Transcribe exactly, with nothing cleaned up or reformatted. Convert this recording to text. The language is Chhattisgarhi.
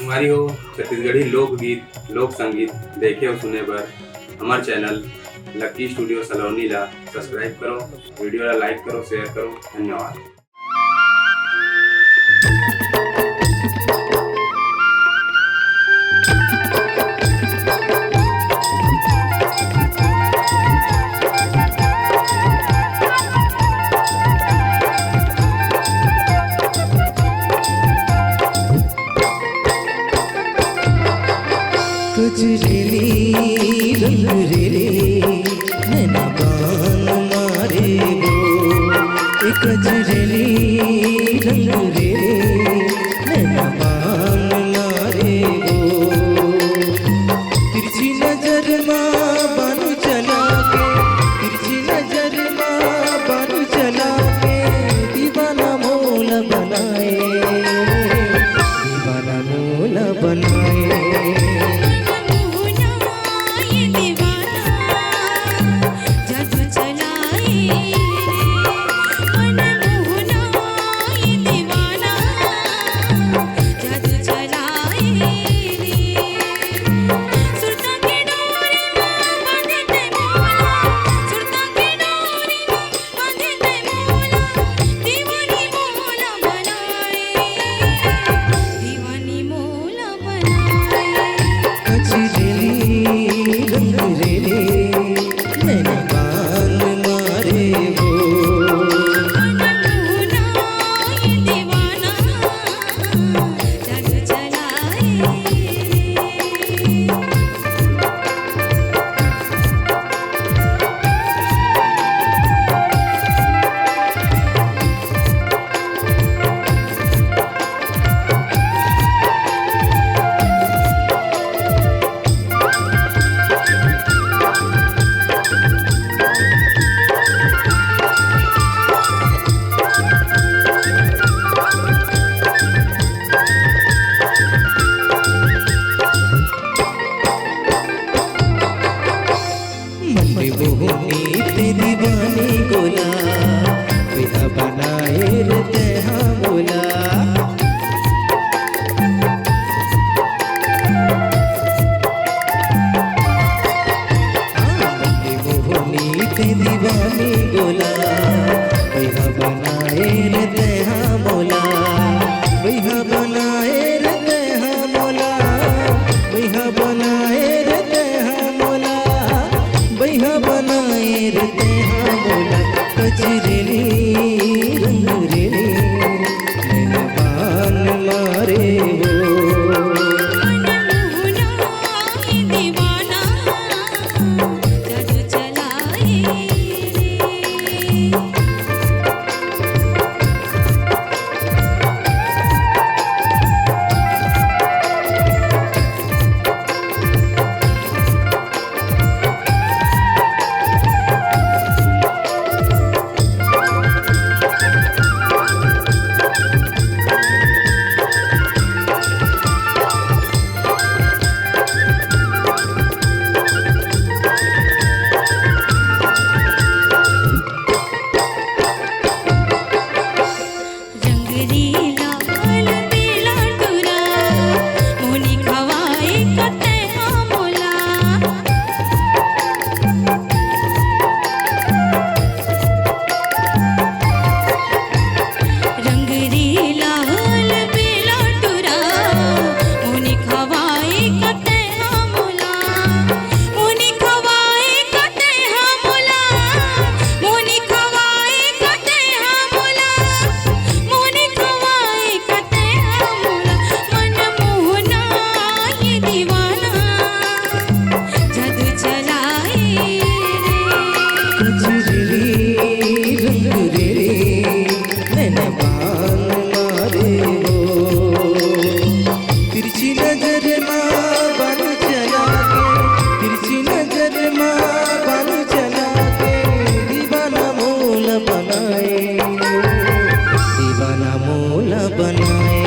संगवारी हो, छत्तीसगढ़ी लोकगीत, लोक संगीत देखे अउ सुने बर हमर चैनल लक्की स्टूडियो सलोनी ला सब्सक्राइब करो, वीडियो ला लाइक करो, शेयर करो। धन्यवाद। कजरेली रंग रेले, नैना बान मारे वो। ए कजरेली रंग रेले, नैना बान मारे वो। तिरछी नजर मा बान चला के, तिरछी नजर मा बान चला के, दीवाना मोला बनाए, दीवाना मोला बनाए। मन में मोहनी ते दीवानी गोला, बेहा बनाए रे तेहा मोला। हाँ, मन में मोहनी ते दीवानी गोला, बेहा बनाए रे तेहा मोला, बेहा बनाए रे तेहा मोला, बेहा बनाए रे तेहा मोला, बेहा बनाए रे तेहा मोला। कजरेली रंग रेली, नैना बान मारे वो। रंगरी लाल पीला टुरा, मोनी खवाए कते हा मोला। रंगरी लाल पीला टुरा, मोनी खवाए कते हा मोला, मोनी खवाए कते हा मोला, मोनी खवाए कते हा मोला, मोनी खवाए कते हा मोला, मन मोहना ये दीवाना जादू चलाए रे। कजरेली रंग रेली, नैना बान मारे वो। तिरछी नजर मा बान चला के, तिरछी नजर मा बान चला के, दीवाना मोला बनाए, दीवाना मोला बनाए।